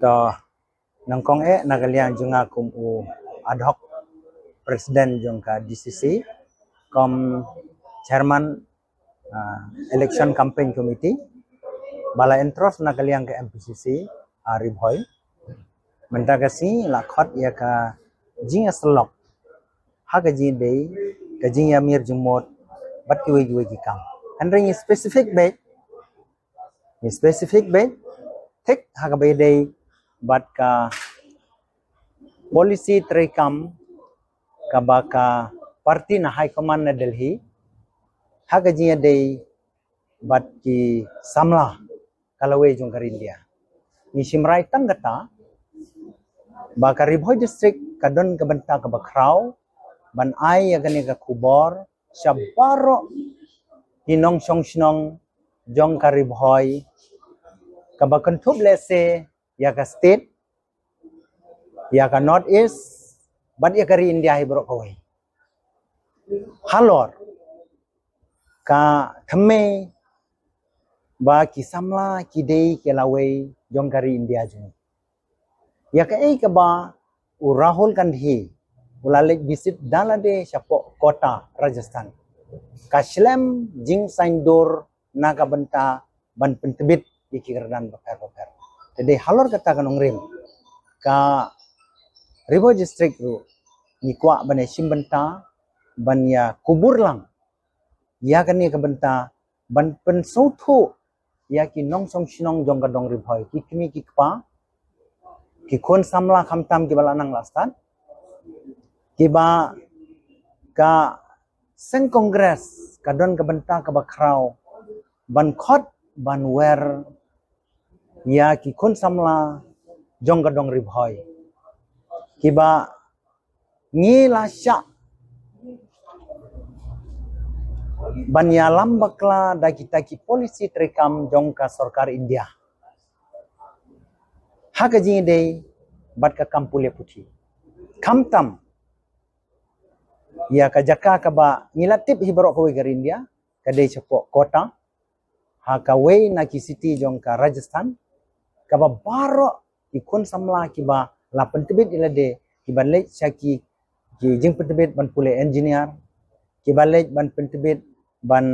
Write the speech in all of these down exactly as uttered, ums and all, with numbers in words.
To, nangkong eh na ka liang jong nga kum u ad hoc president jong ka D C C, kum chairman ah, election campaign committee, ba la entrust na ka liang ka M P C C ha Ri Bhoi. Mynta ka sngi la khot ïa ka jingïasyllok ha ka jingdei ka jingïamir jingmut bad kiwei kiwei ki kam. Hynrei ngi specific beit, ngi specific beit thik ha kaba ïadei bad ka policy treikam kaba ka party na high command na Delhi ha ka jingïadei bad ki samla ka lawei jong ka ri India. Ngi shim rai tang kata ba ka Ri Bhoi District ka don ka bynta kaba khraw ban ai ïa kane ka khubor sha baroh ki nongshong shnong jong ka Ri Bhoi, kaba kynthup lehse ïa ka state, ïa ka North East bad ïa ka ri India hi baroh kawei. Halor ka thymmei ba ki samla ki dei ki lawei jong ka ri India jong ngi. Ïa kaei kaba u Rahul Gandhi u la leit visit da lade shapoh Kota, Rajasthan, ka shlem jingsaindur na ka bynta ban pyntbit ïa ki kyrdan bapher bapher. Te dei halor kata ka nongrim, ka Ri Bhoi District ruh ngi kwah ban ïa shim bynta ban ïa kubur lang ïa kane ka bynta ban pynsngewthuh ïa ki nongshong shnong jong ka dong Ri Bhoi, ki kmie ki kpa, ki khun samla khamtam kiba la nang la stad, kiba ka seng Congress ka don ka bynta kaba khraw ban khot ban wer ïa ki khun samla jong ka dong Ri Bhoi, kiba ngi la shah ban ïalam bakla da kita ki policy treikam jong ka sorkar India ha ka jingdei bad ka kam pule puthi. Khamtam ïa ka jaka kaba ngi la tip hi baroh kawei ka ri India, ka dei shapoh Kota, ha kawei na ki city jong ka Rajasthan, kaba baroh ki khun samla kiba la pyntbit ïa lade, kiba leit sha ki, ki jingpyntbit ban pule engineer, kiba leit ban pyntbit ban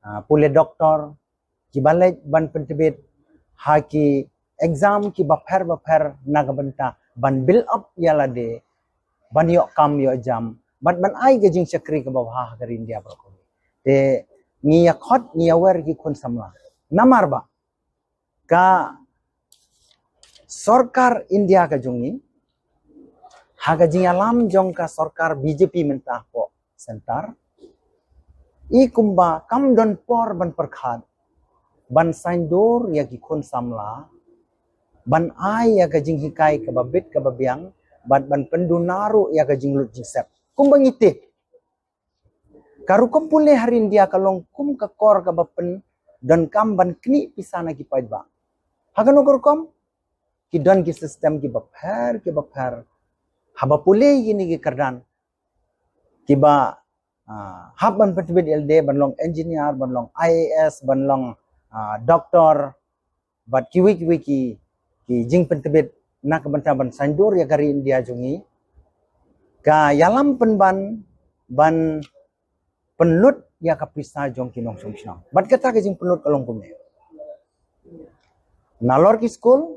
ah, pule doctor, kiba leit ban pyntbit ha ki exam kiba pher bapher na ka bynta ban build up ïa lade, ban ïoh kam ïoh jam bad ban ai ka jingshakri kaba bha ha ka ri India baroh kawei. Te ngi ïa khot, ngi ïa wer ki khun samla. Namar ba ka sorkar India ka jong ngi, ha ka jingïalam jong ka sorkar B J P mynta hapoh centre, i kumba kam don por ban pyrkhat ban saindur ïa ki khun samla, ban ai ïa ka jinghikai kaba bit kaba biang, bad ban pynduna ruh ïa ka jinglut jingsep kumba ngi tip. Ka rukom pule ha ri India ka long kum ka kor kaba pyndonkam ban knieh pisa na ki paidbah. Ha kano ka rukom? Ki don ki system kiba pher kiba pher haba pule ïa kine ki kyrdan, kiba ah, hap ban pyntbit ïa lade ban long engineer, ban long I A S, ban long ah, doctor, bad kiwei kiwei ki, ki jingpyntbit na ka bynta ban saindur ïa ka ri India jong ngi, ka ïalam pynban ban pynlut ïa ka pisa jong ki nongshong shnong. Bad kata ka jingpynlut ka long kumne. Nalor ki skul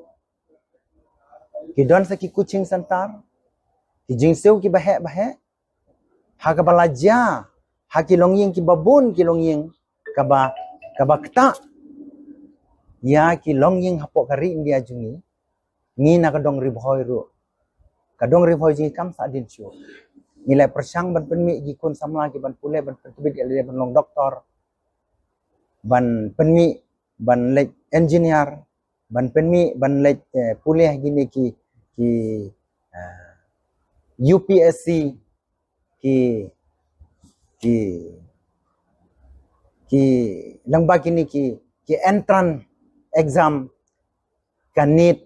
ki don sa ki coaching centre, ki jingsiew kiba heh ba heh, ha kaba la jia ha ki longïing kiba bun, ki longïing kaba, kaba ktah ïa ki longïing hapoh ka ri India jong ngi. Ngi na ka dong Ri Bhoi ruh, ka dong Ri Bhoi jong ngi kam sah dien shuh. Ngi la pyrshang ban pynmih ki khun samla kiban pule, ban pyntbit ïa lade ban long doctor, ban pynmih ban leit engineer, ban pynmih ban leit eh, pule ha kine ki, ki eh, U P S C, ki, ki, ki lyngba kine ki, ki entrance exam, ka NEET,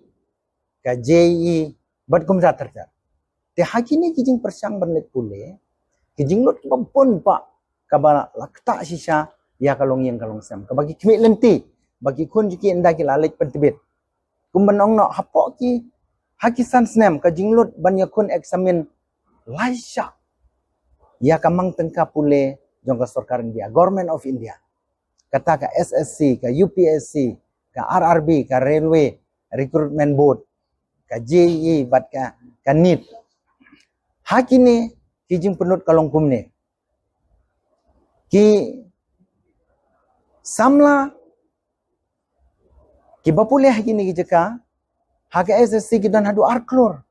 ka J E E, bad kumta ter ter. Te ha kine ki jingpyrshang ban leit pule, ki jinglut kiba bun pat kaba la ktah shisha ïa ka longïing ka longsem, kaba ki khmih lynti ba ki khun jong ki ynda ki la leit pyntbit Kum ban ong noh, hapoh ki, ha ki san snem ka jinglut ban ïakhun examine lai shah ïa ka mang tyngka pule jong ka sorkar India, Government of India. Kata ka S S C, ka U P S C, ka R R B, ka Railway Recruitment Board, ka J E E bad ka, ka NEET. Ha kine ki jingpynlut ka long kumne. Ki samla kiba pule ha kine ki jaka, ha ka S S C ki don haduh ar klur.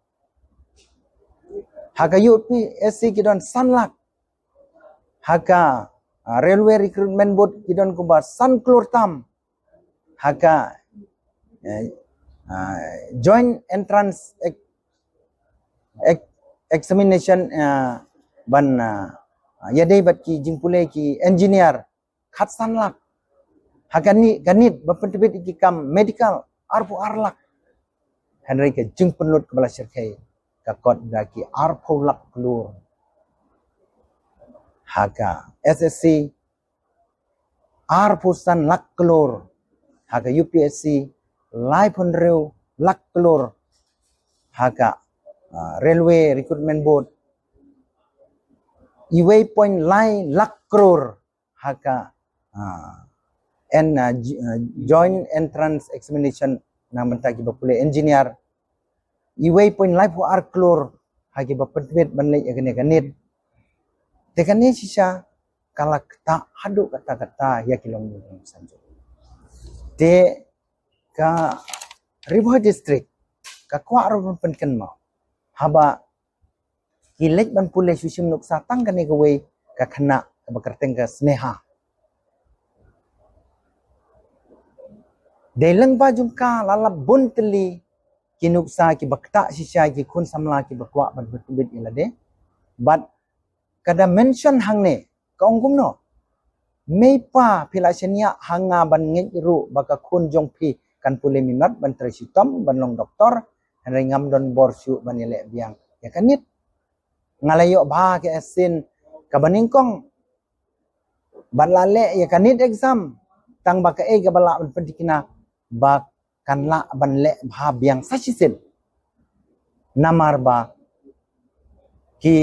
Ha ka U P S C ki don san lak. Ha ka, ah, Railway Recruitment Board ki don kumba san klur tam. Ha ka, eh, ah, Joint Entrance Ex-, Ex-, Examination, ah, ban, ah, ïadei bad ki jingpule ki engineer, khatsan lak. Ha ka NEET, ka NEET ba pyntbit ïa ki kam medical, arphew ar lak. Hynrei ka jingpynlut kaba la shyrkhei ka kot da ki arphew lak klur. Ha ka S S C, arphew san lak klur. Ha ka U P S C, laiphew hynriew lak klur. Ha ka, ah, Railway Recruitment Board, iwei point lai lak klur. Ha ka, ah, en, ah, j-, ah, Joint Entrance Examination na bynta kiba pule engineer, iwei point laiphew ar klur ha kiba pyntbit ban leit ïa kane ka NEET. Te kane shisha ka la ktah haduh katta katta ïa ki longïing longsan jong ngi. Te ka Ri Bhoi District ka kwah ruh ban pynkynmaw, haba ki leit ban pule shu shim nuksa tang kane kawei ka khynnah kaba kyrteng ka Sneha. Dei lyngba jong ka la lap bun tylli ki nuksa kiba ktah shisha ïa ki khun samla kiba kwah ban pyntbit ïa lade. Bad ka da mention hangne, ka ong kumno, "Mei pa, phi la shaniah ha nga ban ngeit ruh ba ka khun jong phi kan pule minot ban trei shitom ban long doktor, hynrei ngam don bor shuh ban ïaleh biang ïa ka NEET. Nga la ïoh bha ka sien kaba nyngkong ban la leh ïa ka NEET exam, tang ba kaei kaba lah ban pynthikna ba kan lah ban leh bha biang sa shisien. Namar ba ki,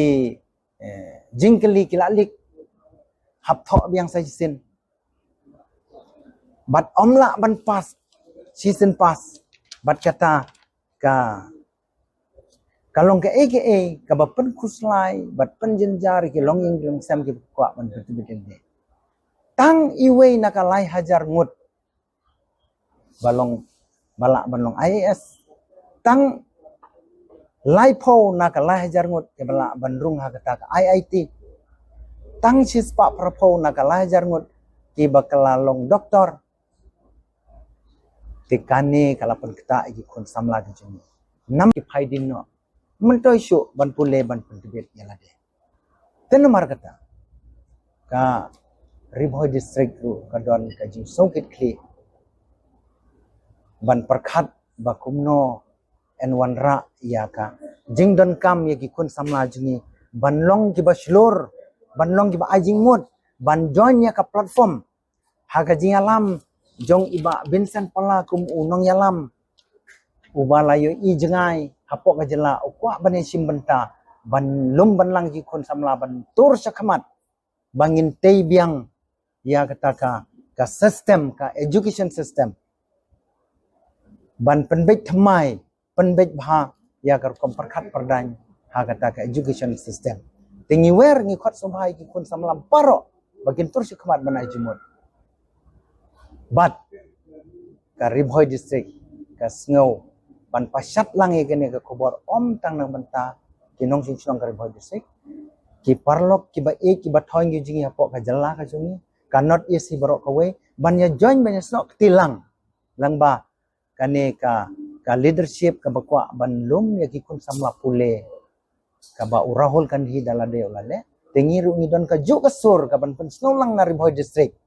eh, jingkylli ki la lik, hap thoh biang sa shisien. Bad ym lah ban pass shisien pass. Bad kata ka, ka long kaei kaei kaba pynkhuslai bad pynjynjar ïa ki longïing longsem kiba kwah ban pyntbit ïa lade. Tang iwei na ka lai hajar ngut ba long, ba lah ban long I A S. Tang laiphew na ka lai hajar ngut kiba lah ban rung ha kata ka I I T. Tang shispah phraphew na ka lai hajar ngut kiba kylla long doktor." Te kane ka la pynktah ïa ki khun samla ki jong ngi. Namar ki phai dien noh, myntoi shuh ban pule ban pyntbit ïa lade. Te namar kata, ka Ri Bhoi District ruh ka don ka jingsngewkitkhlieh ban pyrkhat ba kumno yn wanrah ïa ka jingdonkam ïa ki khun samla jong ngi ban long kiba shlur, ban long kiba ai jingmut, ban join ïa ka platform. Ha ka jingïalam jong i Bah Vincent Pala kum u nongïalam uba la ïohi jngai hapoh ka jylla, u kwah ban ïashim bynta ban lum ban lang ki khun samla ban tur shakhmat ba ngin tei biang ïa kata ka, ka system, ka education system, ban pynbeit thymmai, pynbeit bha ïa ka rukom pyrkhat pyrdaiñ ha kata ka education system. Te ngi wer, ngi khot sngewbha ïa ki khun samla baroh ba kin tur shakhmat ban ai jingmut. Bad ka Ri Bhoi District ka sngew ban pashat lang ïa kane ka khubor ym tang na bynta ki nongshong shnong ka Ri Bhoi District, ki paralok kiba ïeit kiba thoiñ ki jong ngi hapoh ka jylla ka jong ngi, ka North East hi baroh kawei, ban ïa join, ban ïa snoh kti lang, lang ba kane ka, ka leadership kaba kwah ban lum ïa ki khun samla pule, kaba u Rahul Gandhi da lade u la leh. Te ngi ruh ngi don kajuh ka sur kaban pynsngew lang na Ri Bhoi District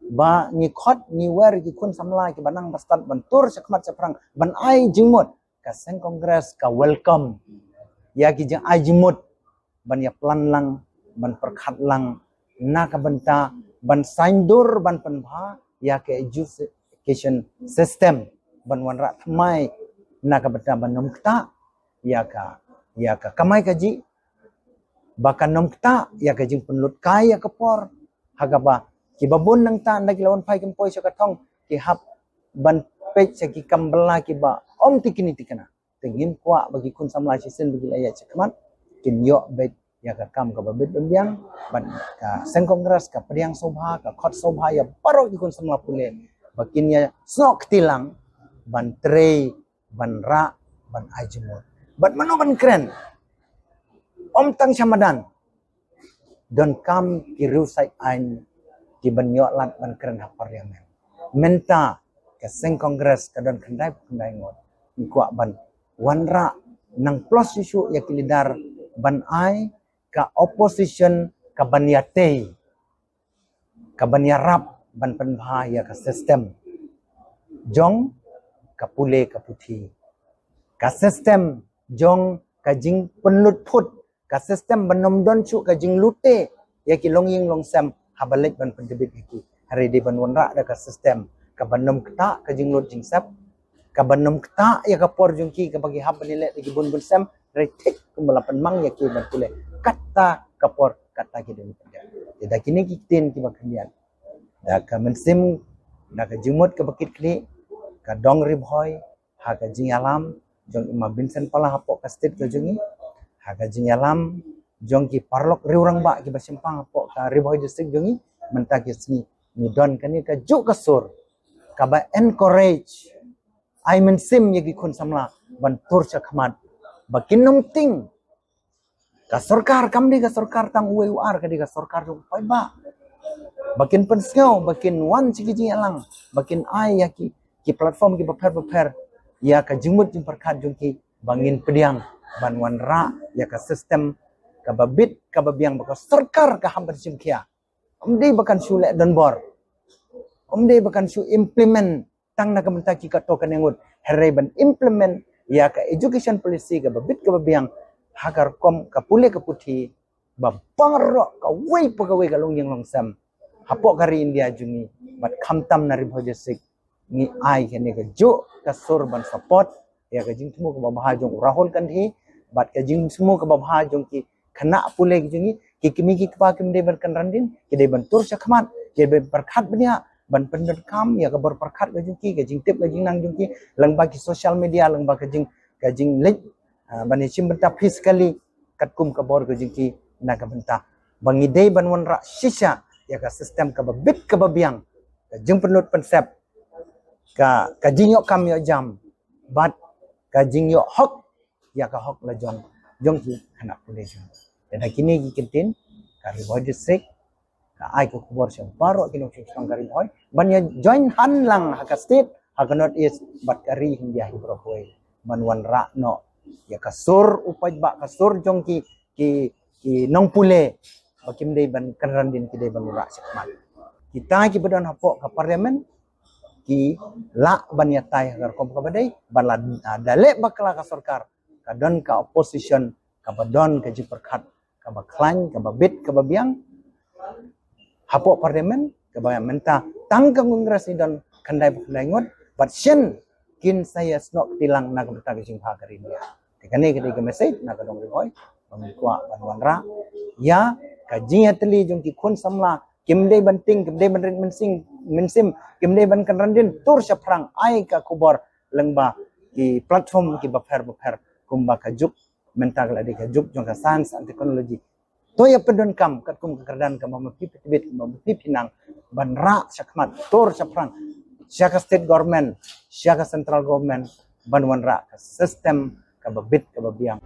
ba ngi khot, ngi wer ïa ki khun samla kiba nang bastad ban tur shakhmat shaphrang ban ai jingmut. Ka seng Congress ka welcome ïa ki jingai jingmut ban ïa plan lang, ban pyrkhat lang na ka bynta ban saiñdur, ban pynbha ïa ka education system. ban wanrah thymmai na ka bynta ban ym ktah ïa ka, ïa ka kamai kajih, ba kan ym ktah ïa ka jingpynlut kai ïa ka por, ha kaba kiba bun nangta ynda ki la wan phai kin poi sha ka thong, ki hap ban peit sha ki kam bylla kiba ym tikni tikna. Te ngim kwah ba ki khun samla shisien ba ki la ïaid shakhmat kin ïoh beit ïa ka kam kaba bit ba biang. Bad ka seng Congress ka pdiang sngewbha, ka khot sngewbha ïa baroh ki khun samla pule ba kin ïa snoh kti lang ban trei, ban rah, ban ai jingmut. Bad mano ban kren? Ym tang sha madan, donkam ki riewsiej aiñ kiban ïoh lad ban kren ha parliament. Mynta ka seng Congress ka don khyndai phew khyndai ngut. Ngi kwah ban wanrah nang plus shuh shuh ïa ki leader ban ai ka opposition kaban ïatei, kaban ïarap ban pynbha ïa ka system jong ka pule ka puthi, ka system jong ka jingpynlut phut, ka system ban ym don shuh ka jinglute ïa ki longïing longsem haba leit ban pyntbit ïa ki. Hynrei dei ban wanrah da ka system kaban ym ktah ka jinglut jingsep, kaban ym ktah ïa ka por jong ki kaba ki hap ban ïaleh da ki bun bun sem, hynrei thik kumba la pynmang ïa ki ban pule, kata ka por kata ki dei ban pynjah. Te da kine ki ktien kiba khyndiat, da ka mynsiem, da ka jingmut kaba kit khlieh, ka dong Ri Bhoi ha ka jingïalam jong i Ma Vincent Pala hapoh ka state ka jong i, ha ka jingïalam jong ki paralok riewrangbah kiba shemphang hapoh ka Ri Bhoi district jong i, mynta ki sngi ngi don kane ka juh ka sur kaba encourage, ai mynsiem ïa ki khun samla ban tur shakhmat, ba kin ym tieng. Ka sorkar kam dei ka sorkar tang uwei u ar, ka dei ka sorkar jong u paidbah. Ba kin pynsngew, ba kin wan sha ki jingïalang, ba kin ai ïa ki, ki platform kiba pher ba pher ïa ka jingmut jingpyrkhat jong ki, ba ngin pdiang ban wanrah ïa ka system kaba bit kaba biang, ba ka sorkar ka hap ban shim khia. Ym dei ba kan shu leh donbor, ym dei ba kan shu implement tang na ka bynta ki katto katne ngut, hynrei ban implement ïa ka education policy kaba bit kaba biang ha ka rukom ka pule ka puthi, ba baroh kawei pa kawei ka longïing longsem hapoh ka ri India jong ngi, bad khamtam na Ri Bhoi district, ngi ai kane ka juh ka sur ban support ïa ka jingthmu kaba bha jong u Rahul Gandhi bad ka jingthmu kaba bha jong ki khynnah pule ki jong ngi. Ki kmie ki kpa kim dei ban kynran dien, ki dei ban tur shakhmat, ki dei ban pyrkhat bniah, ban pyndonkam ïa ka bor pyrkhat ka jong ki, ka jingtip ka jingnang jong ki lyngba ki social media, lyngba ka jing, ka jingleit, ah, ban ïashim bynta physically katkum ka bor ka jong ki na ka bynta ba ngi dei ban wanrah shisha ïa ka system kaba bit kaba biang, ka jingpynlut pynsep, ka, ka jingïoh kam ïoh jam, bad ka jingïoh hok ïa ka hok lajong jong ki khynnah pule jong ngi. Te da kine ki ktien, ka Ri Bhoi district ka ai ka khubor sha baroh ki nongshong shnong ka Ri Bhoi ban ïa join hand lang ha ka state, ha ka North East bad ka ri India hi baroh kawei, ban wanrah noh ïa ka sur u paidbah, ka sur jong ki, ki, ki nongpule, ba kim dei ban kynran dien, ki dei ban wanrah shakhmat. Kita kiba don hapoh ka parliament ki lah ban ïatai ha ka rukom kaba dei, ban la, ah, da leh bakla ka sorkar, ka don ka opposition kaba don ka jingpyrkhat kaba khlaiñ, kaba bit kaba biang hapoh parliament, kaba mynta tang ka Congress ngi don khyndai phew khyndai ngut, bad shen kin sa ïa snoh kti lang na ka bynta ka jingbha ka ri India. Te kane ka dei ka message na ka dong Ri Bhoi, ba ngi kwah ban wanrah ïa ka jingïatylli jong ki khun samla, kim dei ban tieng, kim dei ban rit mynsiem, mynsiem, kim dei ban kynran dien, tur shaphrang, ai ka khubor lyngba ki platform kiba pher ba pher, kumba ka juk mynta ka la dei ka juk jong ka science and technology. To ïa pyndonkam katkum ka kyrdan kaba ma phi phi tbit, kaba ma phi phi nang, ban rah shakhmat, tur shaphrang, sha ka state government, sha ka central government, ban wanrah ka system kaba bit kaba biang.